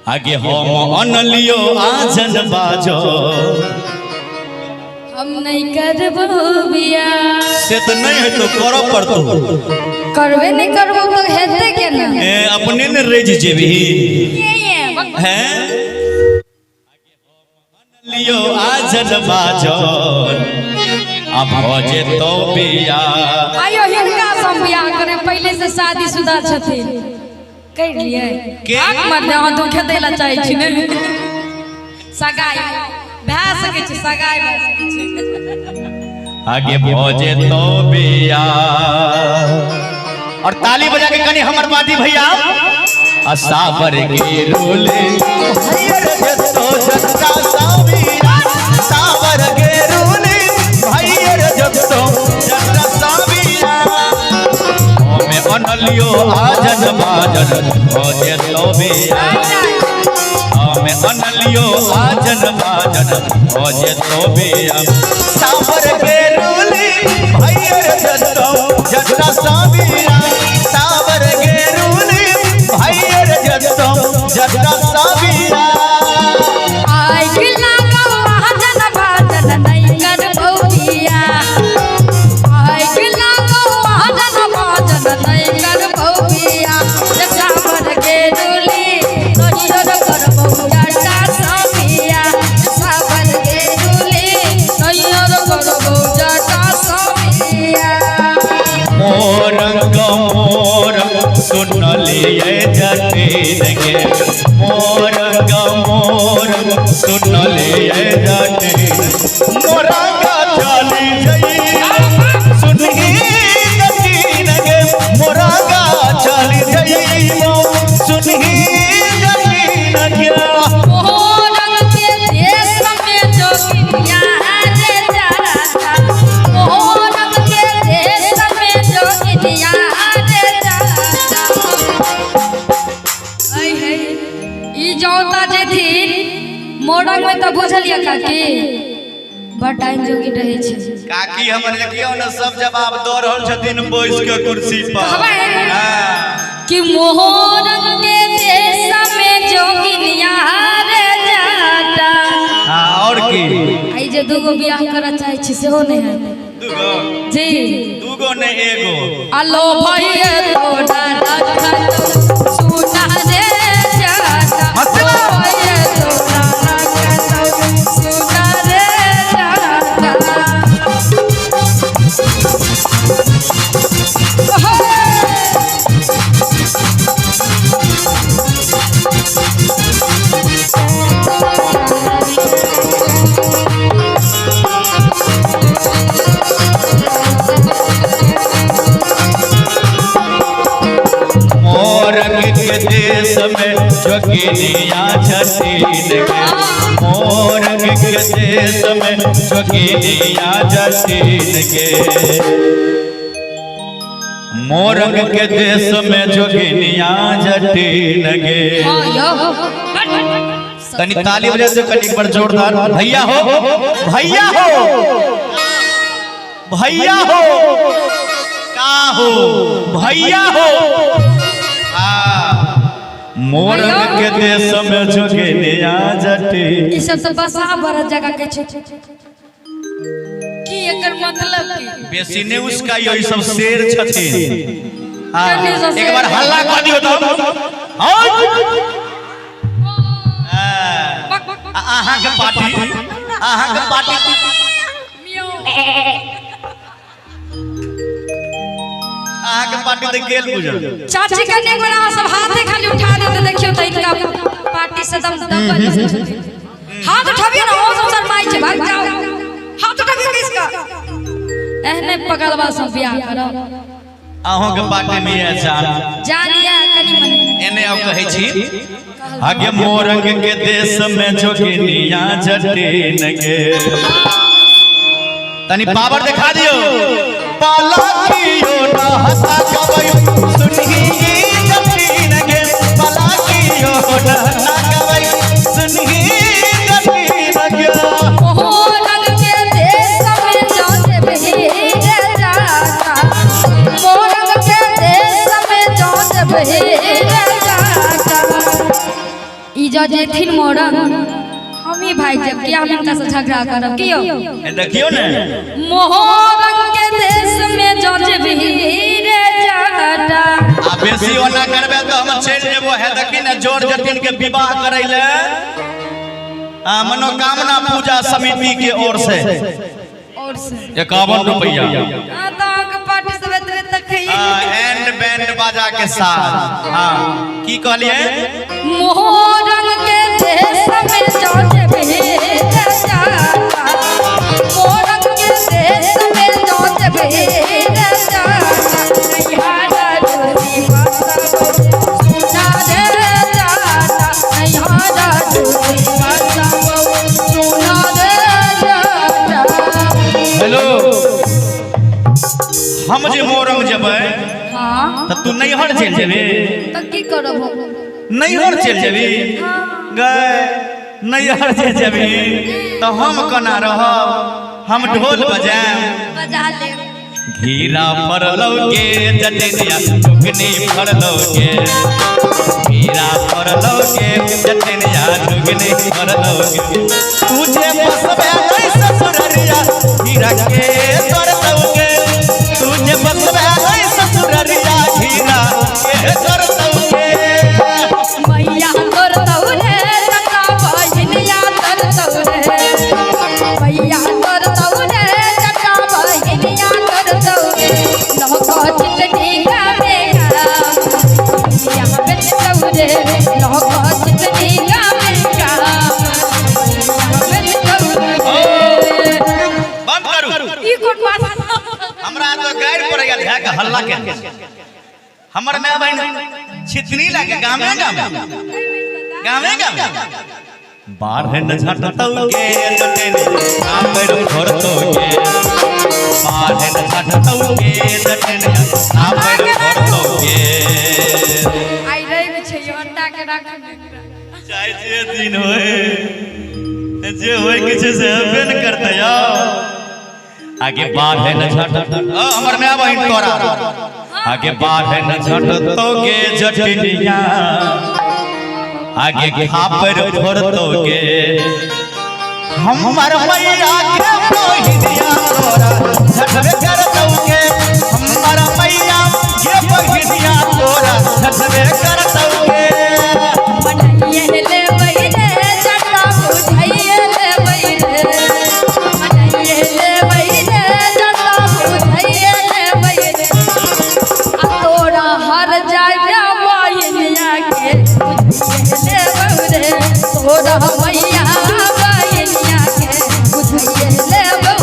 आगे हम अनलियो आजन बाजो। हम नहीं करबो बियाह। से तऽ नहि हेतौ, करऽ पड़तौ। करबे नहीं करबो तो हेतै केना? ए, अपने ने रहि जेबही हैं। लियो आजन बाजन आ भऽ जेतौ बियाह। आयो हिनका से हम बियाह करे, पहले से शादीशुदा छथिन, कर लिए। के? आँख मत दे, अहाँ धोखे दै लए चाहै छी ने? सगाई भए सकै छै, सगाई भए सकै छै। आगे भऽ जेतौ बियाह। और ताली बजा के कनी हमर बाजी भैया। आ साबर के रोले भैया जतो जत्ता साविया, साबर के रोले भैया जतो जत्ता साविया। ओमे अनलियो आजन बाजन भऽ जेतौ बियाह। हमे अनलियो आजन बाजन भऽ जेतौ बियाह। साबर के रोले भैया जतो जत्ता साविया, साबर के रोले भैया जतो जत्ता साविया। आगि लागौ महाजन भाजन नहीं करबौ बियाह। आगि लागौ महाजन भाजन नहीं करबौ बियाह। सावर के डोली नहियर करबौ जटा समिया। सावर के डोली नहियर करबौ जटा समिया। मोरंग मोर सुनलिए जटिन के, मोरंग मोर सुनलिए जटिन। मोरंग चली जई सुनही जटिन के, मोरंग चली जई सुनही जटिन के। मोरंग के देश में जोगिनिया रे जाता। मोरंग के देश में जोगिनिया रे जाता। ऐ हे, ई जौता जेथिन मोरंग में तऽ बुझलियै काकी, बड़ टाइम जोगी रहै छै। काकी हमर देखियौ ने, सब जवाब दऽ रहल छथिन बैस के कुर्सी पर। कहबै? हाँ। कि मोरंग के देश में जोगिनिया रे जाता। हाँ, और की? आई जे दूगो बियाह करऽ चाहै छी सेहो नहि हैत। दूगो? जी। दूगो ने, एगो। अलो भैये तोरा रखत सुना रे जाता। हंसना। भैये तोरा रखत सुना रे जाता। मोरंग के देश में जोगिनिया जटिन के, मोरंग के देश में जोगिनिया जटिन के, मोरंग के देश में जोगिनिया जटिन के। हाँ यो। तनी ताली बजा दो कनी एक बार जोरदार। भैया हो, भैया हो, भैया हो, का हो भैया हो। आ, मोरंग के देश में जोगिनिया जटिन। ई सब तऽ बसा भरत जगह के छै की, एकर मतलब की? बेसी ने उसका ये सब शेर छथिन। हाँ, कनी सा एक बार शेर। हल्ला कर दियो तो हाँ। अहाँ के पार्टी, अहाँ के पार्टी। मियाँ। अहाँ के पार्टी तऽ गेल बुझल। चाची कने एक बार अहाँ सब हाथे खाली उठा देते, देखियो तऽ इनका पार्टी से दम दम बज जाय छै। हाथ उठाबियो ने, ओ सब शरमाइ छै, भाग जाओ। हाथ उठाबियो किसका? एहने पगलवा सब बियाह करब। अहूँ के पार्टी में ये जान। जानिए कनी मनी। एने आउ, कहै छी। आगे मोरंग के देश में जोगिनिया जटिन के। तनी पावर देखा दियो। पाला कियो ना हता गवयो सुनही जटिन के, पाला कियो ना हता गवयो सुनही जटिन के। मोरंग के देश में जो देवही रे जाता। मोरंग के देश में जो देवही रे जाता। ई जो जँ जेथिन मोरंग हम ही भाई जब किया हम इनका से झगड़ा करब कियो। ए देखियो ने मोरंग के देश में जँ जेबही रे जाटा। आ बेसी ओना करबे तो हम चलि जेबो। है देखी ने जोर जटिन के विवाह करै ले मनोकामना पूजा समिति के ओर से और से 51 रुपया। हाँ तो अहाँके पार्टी सब एतबे तक है। एंड बैंड बाजा के साथ। हाँ की कहलिए? मोरंग के देश में जँ जेबही रे जाटा, मोरंग के देश में जँ जेबही रे जाटा, नैहरा डोरी बसबो सुना रे जाटा, नैहरा डोरी बसबो सुना रे जाटा। हेलो, हम जे मोरंग जेबै हाँ तऽ तू नैहर चलि जेबी? तऽ की करब हम? नैहर चलि जेबी गए? नैहर चलि जेबी तऽ हम कोना रहब? हम ढोल बजायब। बजा लेब। घीरा फरलौगे जटनिया झुकनी फरलौगे, घीरा फरलौगे जटनिया झुकनी फरलौगे, तुझे बसबे नहीं ससुररिया घीरा के तोरतौगे, तुझे बसबे नहीं ससुररिया घीरा के तोरतौगे। मैया तोर तौरे जटा बहिनिया तोर तौरे, मैया तोर तौरे जटा बहिनिया तोर तौरे, लहको चितनी गावे गाम मैया बेच तौरे, लहको चितनी गावे गाम मैया बेच तौरे। बंद करू। ई कोन बात? हमरा तो गारि पड़ैया धए के हल्ला के। हमर माय बहिन छितनी लागे गामे गामे गामे गामे बाढ़ झटतौगे जटनी आपर फोड़तौगे, बाढ़ झटतौगे जटनी आपर फोड़तौगे। आई रवि छै अंडा के राखल। चाहे जे दिन होए जे होए के छै से हेबे न करतै। यौ आगे बाढ़ न झट ओ हमर माय बहिन तोरा आगे बाढ़ न झटतौगे जटनिया आगे खापर फोड़तौगे, हमर मैया के बहिनिया तोरा झटबे करतौगे, हमर मैया के बहिनिया तोरा झटबे करतौगे। मनाइए लेबै रे जटा बुझाइए लेबै रे, मनाइए लेबै रे जटा बुझाइए लेबै रे, आ तोरा हर जाय बहिनिया के बुझाइए लेबै रे, तोरा मैया बहिनिया के बुझाइए लेबै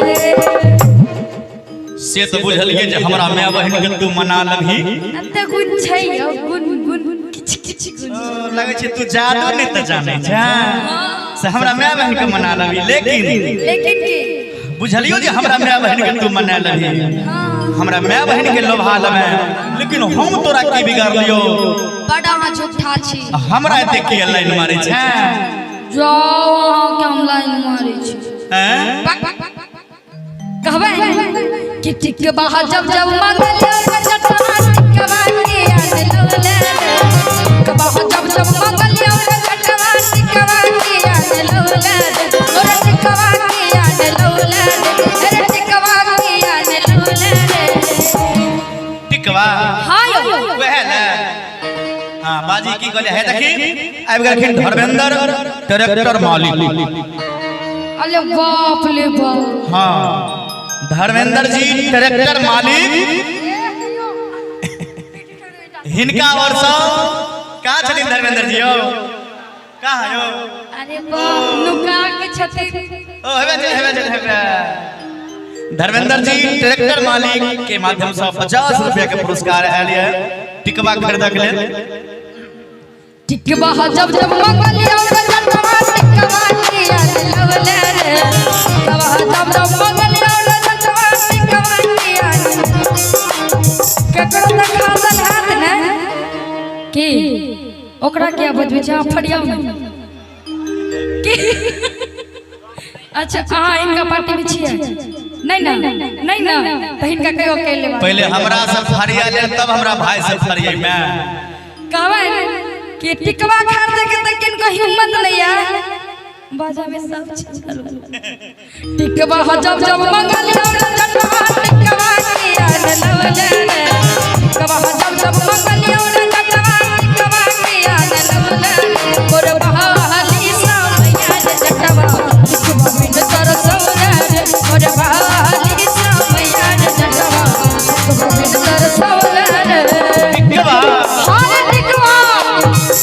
रे। से तऽ बुझलियै जे हमरा माय बहिन के तू मना लबही। एते गुण छै यौ, गुण गुण किछु किछु गुण छै। लगै छै तू जादू नहि तऽ जानै छै से हमरा माय बहिन के मना लबही, लेकिन लेकिन की? बुझलियो जे हमरा माय बहिन के तू मना लबही, हमरा माय बहिन के लोभा लबे, लेकिन हम तोरा की बिगाड़लियो? बड़ा अहाँ झूठा छी। हमरा एते की लाइन मारै छै? जाओ अहाँके हम लाइन मारै छी। हैं? कहबै कि टिक बाहर जब जब मंगल जटा टिकवा के आन लौले रे, टिक बाहर जब जब मंगल जटवा टिकवा के आन लौले रे, तोरा टिकवा के आन लौले रे, अरे टिकवा के आन लौले रे। टिकवा हाँ यौ। वएह ने। हाँ बाजी की कहले है देखी आबि गेलखिन धर्मेंद्र ट्रैक्टर मालिक। अरे बाप रे बाप। हाँ धर्मेंद्र जी ट्रैक्टर मालिक हिनका और सब कहाँ छथिन धर्मेंद्र जी यौ? कहाँ यौ? अरे बाप नुका के छथिन। ओ हेबे छै हेबे छै हेबे। धर्मेंद्र जी ट्रैक्टर मालिक के माध्यम से 50 रुपया के पुरस्कार आयल ये टिकवा खरीदक लेल। टिकवा जब जब मंगल जटवा टिकवा के आन लौले रे, टिकवा जब जब मंगल जटवा टिकवा के आन, केकरो तऽ खासल हाथ ने की ओकरा क्या बजबै छै? अहाँ फरियाउ ने की? अच्छा अहाँ हिनका पार्टी में छियै? नहीं ना नहीं ना, तऽ हिनका कहियो अकेले बात। पहले हमरा से फरिया ले तब हमरा भाई से फरिया मैं। कहबै कि टिकवा खरीदे के त किनको हिम्मत नहीं है। बाजा में सब चल टिकवा जब जब मंगलियो रे जटवा टिकवा किया न लवले रे। टिकवा जब जब मंगलियो रे जटवा टिकवा किया न लवले रे। मोर बहाली सामैया रे जटवा टिकवा बिन तरसौले रे। मोर बहाली सामैया रे जटवा टिकवा बिन तरसौले रे। टिकवा हाँ रे टिकवा।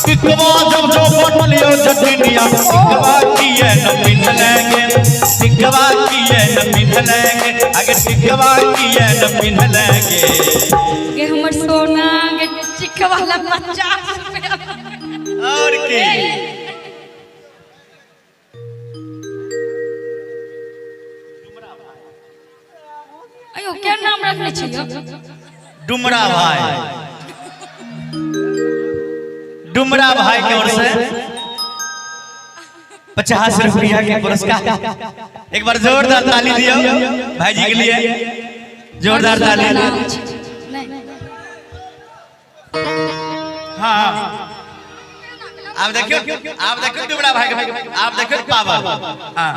टिकवा जब जब बनलियो जटिनिया टिकवा किए न पिन्हलेंगे। टिकवा किए न पिन्हलेंगे अगे टिकवा किए न पिन्हलेंगे। गे हमर सोना गे टिकवा ला 50 रुपया। और की अयो क्या नाम रखने छियो? डुमरा भाई, डुमरा भाई के ओर से 50 रुपया के पुरस्कार। एक बार जोरदार ताली दियो भाई जी के लिए, जोरदार ताली। नहीं हाँ आप देखियो, आप देखियो डुमरा भाई के, आप देखियो पावर। हाँ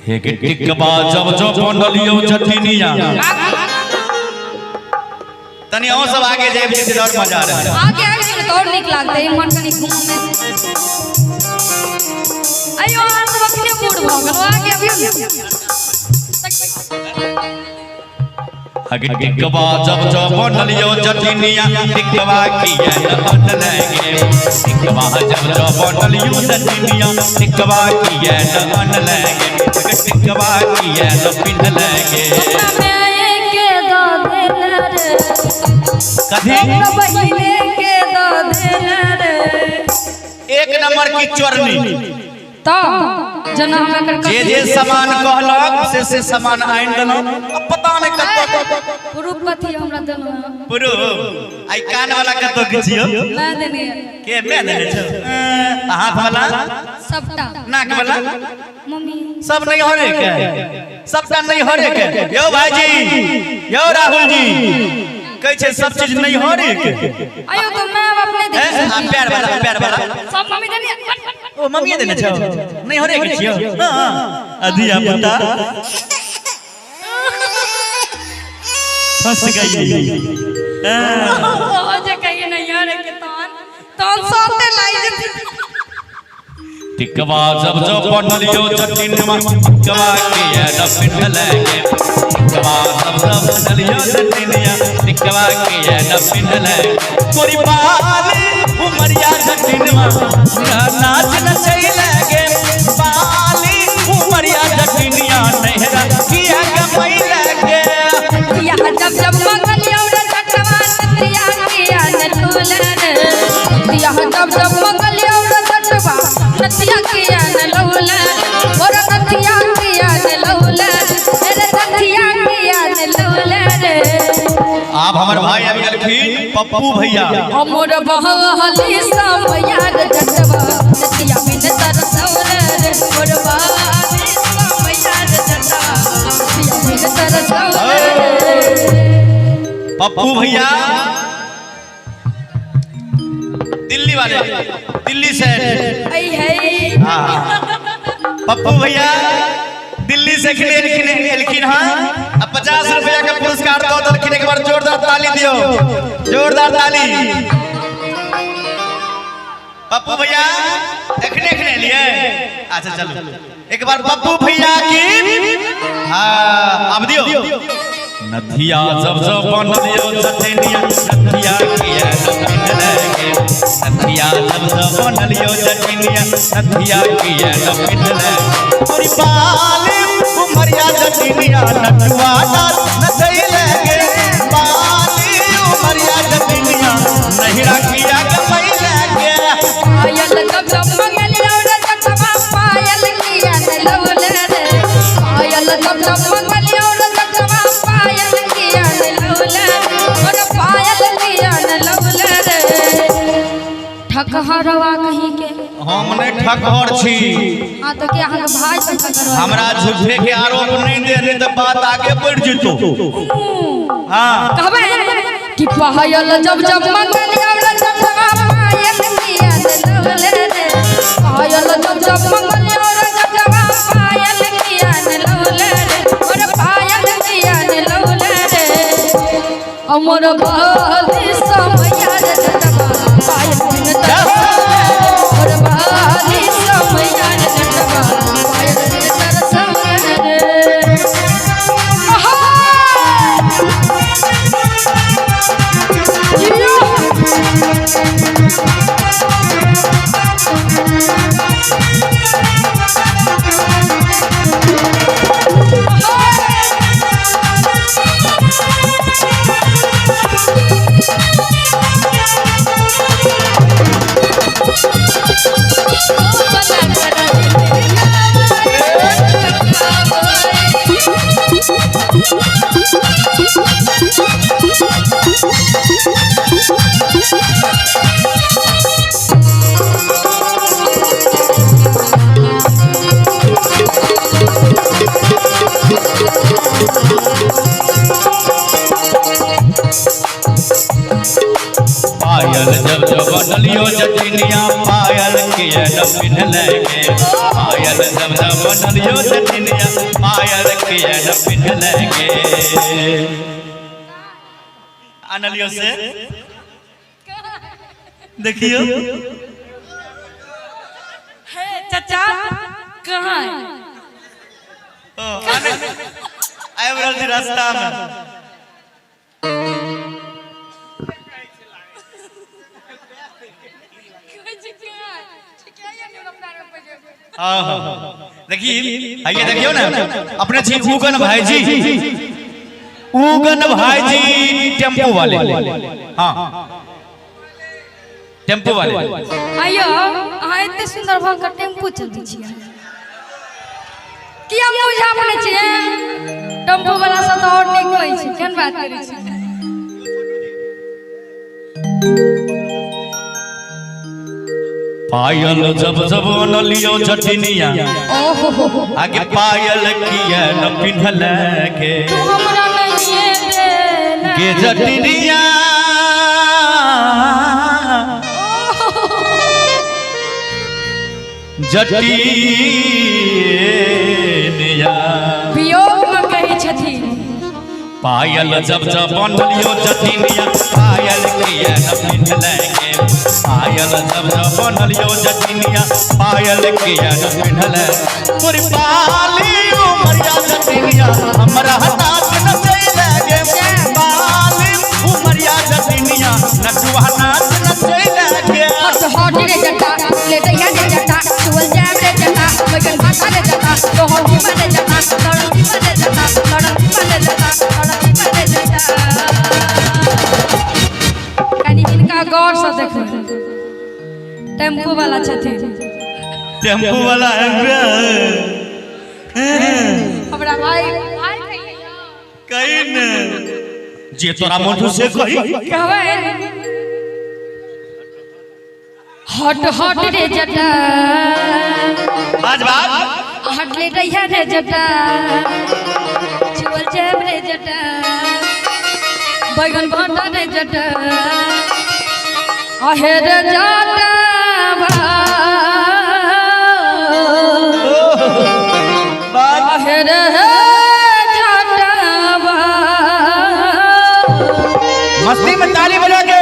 हे के टिकवा जब जब बनलियो जटिनिया। तनी अहूँ सब आगे जाए जे और मजा आ रहा है। आगे आगे चलो तो और निक लागते है मन कनी घूमे। अयो अहाँ सब अखने बूढ़ भ गेलो आगे अबियो ने। अगे टिकवा जब जब बनलियो जटिनिया टिकवा किया न बनलेंगे। टिकवा जब जब बनलियो जटिनिया टिकवा किया न बनलेंगे। अगे टिकवा किया न पिन्हलेंगे। अपना माय के द देल रे। कथी? अपना बहिने के द देल रे। एक नंबर की चोरनी। तो जना हम एकर जे जे सामान कहलक से सामान आनि देलहुँ। अब पता नहीं कतौ प्रूफ कथी हमरा देलहुँ? प्रूफ आई कान वाला कतौ के छियौ? मैं देने के मैं देने छौ? हाथ वाला, सबटा, नाक वाला, मम्मी सब नहीं हरे के, सबटा नहीं हरे के। यो भाईजी, यो राहुल जी कहै छै सब चीज नहीं हरे के। अयो तो मैं अपने हैं? आ, पैर वाला, पैर वाला सब मम्मी देने। ओ मम्मी देने छौ? नहीं हरे के छियौ? हां अधिया पुता फंस गई। ओ जे कहिए नहीं हरे के तहन तहन सोते लाई जती। टिकवा जब जब बनलियो जटिनमा टिकवा किया न पिन्हलेंगे। टिकवा जब जब बनलियो जटिनिया टिकवा किया न पिन्हलेंगे। तोरी बाली उमरिया जटिनमा नाच नचैलेंगे। बाली उमरिया जटिनिया नहरा किया गमैलेंगे। या जब जब मंगलियो रे जटवा नतिया किया न लूले रे। या जब जब मंगलियो रे जटवा नतिया किया न लूले। और नतिया किया न लूले रे, नतिया किया न लूले रे। आप हमर भाई आबि गेलखिन पप्पू भैया। हमर बहली समैया रे जटवा नतिया बिन तरसौले रे। मोर बहली समैया रे जटवा नतिया बिन तरसौले रे। पप्पू भैया दिल्ली वाले, दिल्ली से। ऐ है हाँ पप्पू भैया दिल्ली से एलखिन। हाँ अब 50 रुपया का पुरस्कार दो दलखिन। एक बार जोरदार ताली दियो, जोरदार ताली। पप्पू भैया एखने एखने लिए। अच्छा चलो एक बार पप्पू भैया की हाँ अब दियो। नथिया जब जब बनलियो जटिनिया नथिया किया न पिन्हलेंगे। नथिया जब जब बनलियो जटिनिया नथिया किया न पिन्हलेंगे। तोरी बाली उमरिया जटिनिया नटुआ डाल नचैलेंगे। बाली उमरिया जटिनिया नहिरा किया गमैलेंगे। पायल जब जब मंगलियो रे जटवा पायल किया न लौले रे। पायल जब जब मंगलियो रे जटवा पायल किया न लौले रे। और पायल किया न लौले रे। ठकहरवा कहीं के हम नहीं ठकहर छी। हाँ तो के अहाँ के भाई सब ठकहर? हमरा झूठे के आरोप नहीं दे, नहीं तो बात आगे बढ़ जेतो। हाँ। कहबै कि पायल जब जब मंगल आवला जब जब पायल किया लौले रे, पायल जब जब मंगल आवला जब जब पायल किया लौले रे, और पायल किया लौले रे, अमर बाली समया रे जटवा पायल बिन तरसौले, और बाली समया रे जटवा पायल बिन तरसौले रे। आहा! जियो! पायल जब जब बनलियो जटिनिया पायल किया न पिन्हले गे, पायल जब जब बनलियो जटिनिया पायल किया न पिन्हले गे। अनलियो से देखियो। हे चाचा कहाँ है? ओ, आबि रहल छी रास्ता में। हाँ हाँ, देखिए, आइए देखियो ना, अपने छी उगन भाई जी, उगन भाई जी टेम्पो वाले। हाँ, टेम्पो वाले। आइयो, अहाँ एते सुंदर भऽ कऽ टेम्पू चलबै छियै, किया बुझा पड़ै छियै? टेम्पू वाला सब तऽ आओर नीक होइ छै। केहन बात करै छी? पायल जब जब नलियो जटिनिया ओहो हो हो। आगे पायल किया न पिन्हले के तू हमरा नहीं देला गे जटिनिया, जटिनिया। वियोग में कहै छथिन। पायल जब जब बनलियो जटिनिया पायल किया न पिन्हले के, पायल जब जब बनलियो जटिनिया पायल किया न पिन्हले, तोरी पाली उमरिया जटिनिया हमरा नाच नचैले गे, पाली उमरिया जटिनिया नटुआ नाच नचैले गे। हट हट रे जटा, ले दैया रे जटा, चुअल जाम रे जटा, बैगन भाटा रे जटा, तोहर दीवा रे जटा, लड़न दीवा रे जटा, लड़न दीवा रे जटा, लड़न दीवा रे जटा। कनी हिनका गौर से देखो, टेम्पू वाला छथिन। टेम्पू वाला है। हमरा भाई भाई कहिया। कहीं ने जे तोरा मन से कही। कहबै हट हट रे जटा, बाज बाज। हट ले रैया रे जटा, चुअल जाम रे जटा, बैगन भाटा रे जटा, अहे रे जटा, बाज। अहे रे जटा। मस्ती में ताली बजा के।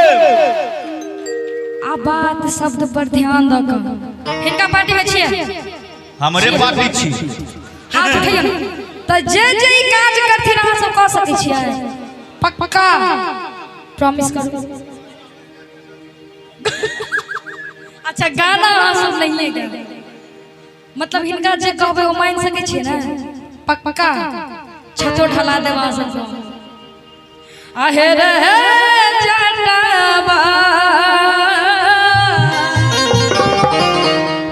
आ बात शब्द पर ध्यान दऽ कऽ, हिनका पार्टी में छियै? हमरे पार्टी छी। हाथ उठैयौ ने। तऽ जे जे ई काज करथिन, अहाँ सब कऽ सकै छियै? पक्का प्रॉमिस करू। अच्छा, गाना अहाँ सब नहिए गाबै, मतलब हिनका जे कहबै ओ मानि सकै छियै ने? पक्का छतो ढला देब अहाँ सब। आहे रे जटाबा,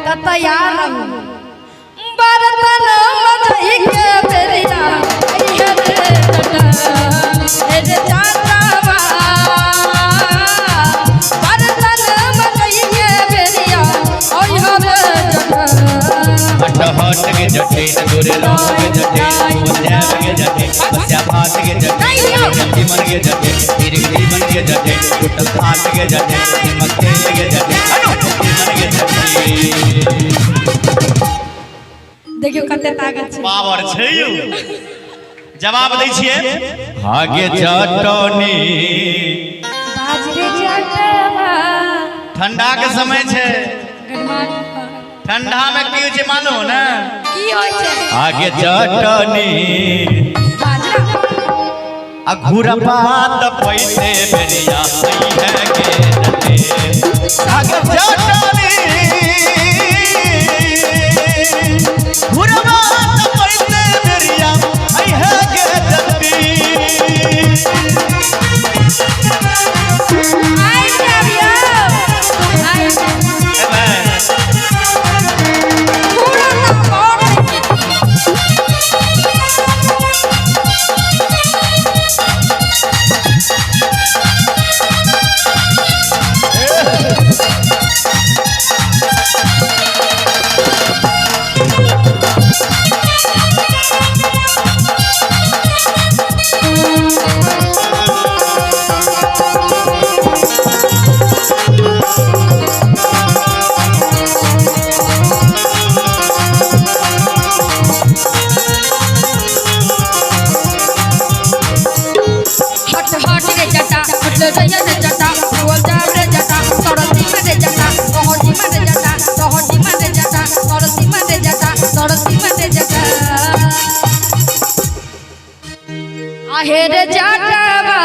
तऽ तैयार रहू। बर्तन मजई के बेरिया अइहे रे जटा, हे रे जटाबा, बर्तन मजई के बेरिया अइहे रे जटा। हट हट के जटे गोरे रंग के जटे पंजाब के जटे बच्चा भात के जटे जीवन के जटे फिर जीवन के जटे टूटल खाट के जटे नमक तेल के जटे जीवन के जटे। देखियो कते ताकत छै। पावर छै यौ। जवाब दै छियै आगे चटनी। बाजरे चटवा। ठंडा के समय छै। गरमा। ठंडा में की होइ छै मालूम ने? की होइ छै? आगे चटनी। बाजरा। आ घुरा पात पैसे बेरिया आई है के जटे। आगे चटनी घुरा पात पैसे बेरिया आई है के जटे। आइ जाब यौ, आइ पूरा तऽ और नहि। हट हट रे जटा, हट रैया रे जटा, बोल जाब रे जटा, सरस्वती में रे जटा, तोहर में रे जटा, तोहर में रे जटा, सरस्वती में रे जटा, सरस्वती में रे जटा। आहे रे जटावा।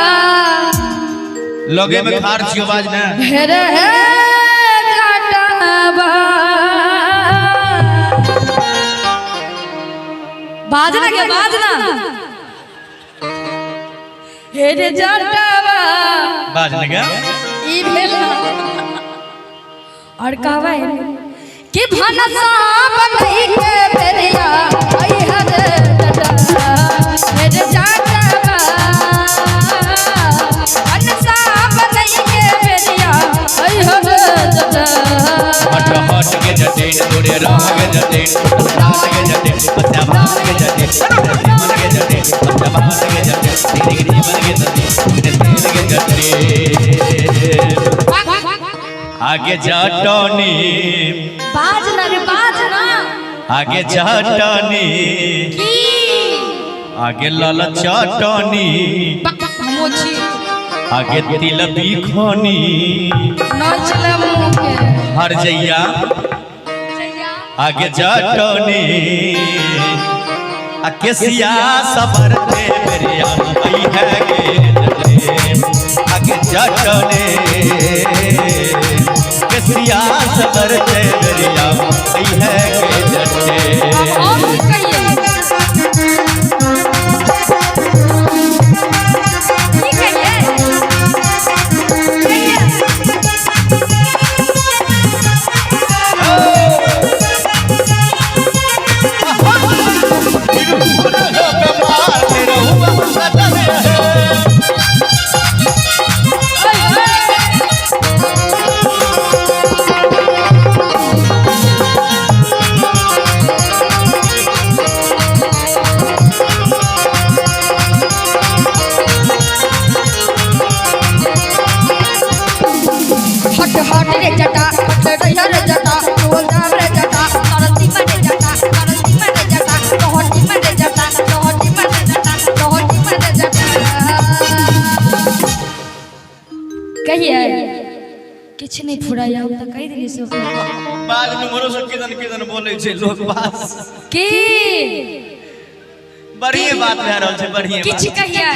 लगे में खार छी आवाज ने। हे रे हे जटावा। बाजना के बाजना, हे रे जटावा। बाज ने के। ई भेल और कहबै कि भनसा बनई के बेरिया आई हर जटा, हे रे जटावा। भनसा बनई के बेरिया आई हर जटा। हट हट के जटे गोरे रंग के जटे भात के जटे बच्चा भात के जटे जीवन के जटे बच्चा भात के जटे धीरे जीवन के जटे तेल के जटे। आगे चटनी। बाजना रे बाजना। आगे चटनी। की? आगे लाल चटनी। मोची। आगे तिल बिखनी। नहीं चले मुंह के। हर जैया। आगे चटनी आ केसिया सबर ते बेरिया आई है गे जटे। आगे चटनी केसिया सबर ते बेरिया आई है गे जटे। अब और की कहिए, की कहिए, कहिए। हट हट रे जटा, हट रैया रे जटा, बोल दाम रे जटा, सरस्वती में रे जटा, सरस्वती में रे जटा, तोहर में रे जटा, तोहर में रे जटा, तोहर में रे जटा। कहिए, किछु नहीं फुराइया, हम तऽ कहि देली से। बाद में मरो सब किदन किदन बोलै छै लोग बास। की? बढ़िए बात भए रहल छै, बढ़िए बात। किछु कहिए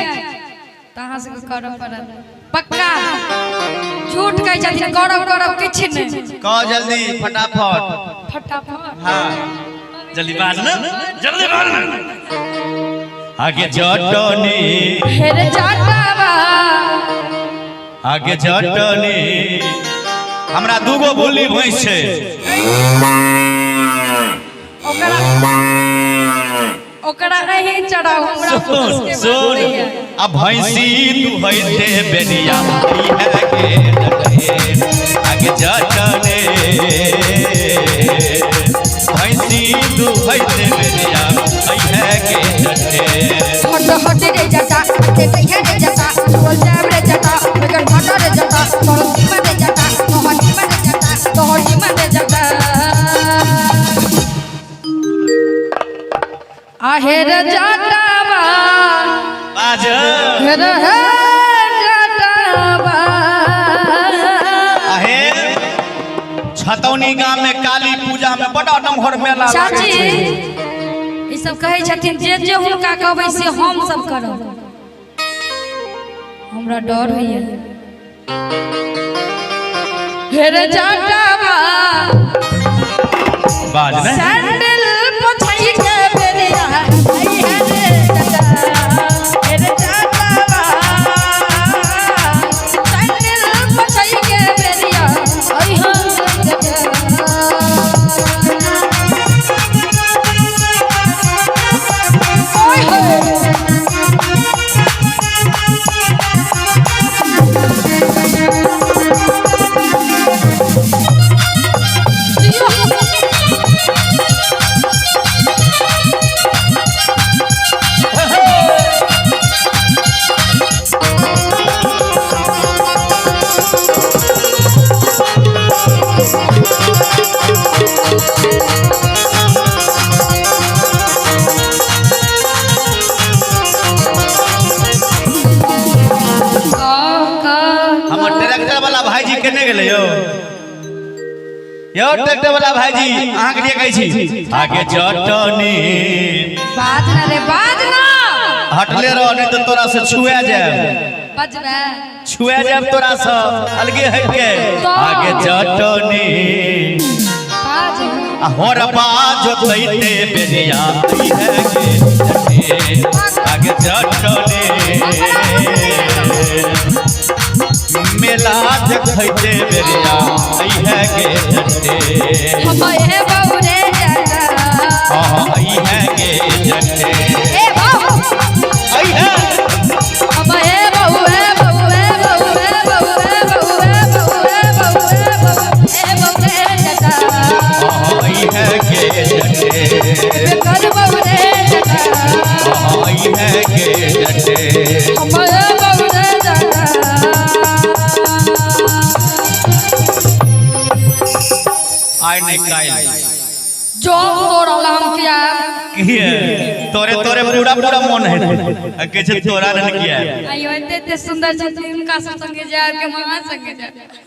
तऽ अहाँ सबके करऽ पड़त पक्का। झूठ कहै छथिन करब करब, किछु नहि। कह जल्दी फटाफट। फटाफट। हाँ, जल्दी बाज ना, जल्दी बाज ना। आगे चटनी। हे रे जटावा। आगे चटनी। हमरा दूगो बोली भैंस छै। ओकरा ओकरा नहीं चढ़ाओ, हमरा सुन सुन, आ भैंसी दुहैते बेनिया आई है गे जटे। आगे चटनी। भैंसी दुहैते बेरिया अइहे गे जटे। हट हट रे जटा ते तैया रे जटा बोल जाब रे जटा मगर भाटा रे जटा तोहर जीवन रे जटा तोहर जीवन रे जटा तोहर जीवन रे जटा आहे रे जटावा बाज रे हे जटावा। आहे छतौनी गांव में काली पूजा में बड़ा डमहर मेला लागै चाची छै। ई सब कहै छथिन जे जे हुनका कहबै से हम सब करब। हमरा डर होइए हे रे जटावा बाज ने सैंडल पोछई के बेरिया आई है रे जटा हे रे जटावा सैंडल पोछई के बेरिया आई है रे जटा। ओए होए। हमर ट्रैक्टर वाला भाईजी केने गेलै यौ? यौ ट्रैक्टर वाला भाईजी अहाँ के लिए कहै छी आगे चटनी बाज ना रे बाज ना हटले रह नहीं तो तोरा से छुआ जाए बजबे छुआ जाए तोरा से अलगे हट के आगे चटनी बाज आ होर बाज तैते बेरिया आई है गे जटे आगे चटनी मेला देखैते बेरिया आई है गे जटे। हम ए बहू रे जटा हाँ आई है गे जटे ए बहू आई है हम ए बहू ए बहू ए बहू ए बहू ए बहू ए बहू ए बहू ए बहू ए बहू रे जटा हाँ आई है गे जटे कर बहू रे जटा हाँ आई है गे जटे हम ए बहू रे जटा। आइ नहीं काइल जो तोड़ल हम किया किए तोरे तोरे पूरा पूरा मन है आ के छै तोरा नहीं किया। आइयो एते एते सुंदर छथिन हुनका सब संगे जायब के मामा संगे जायब।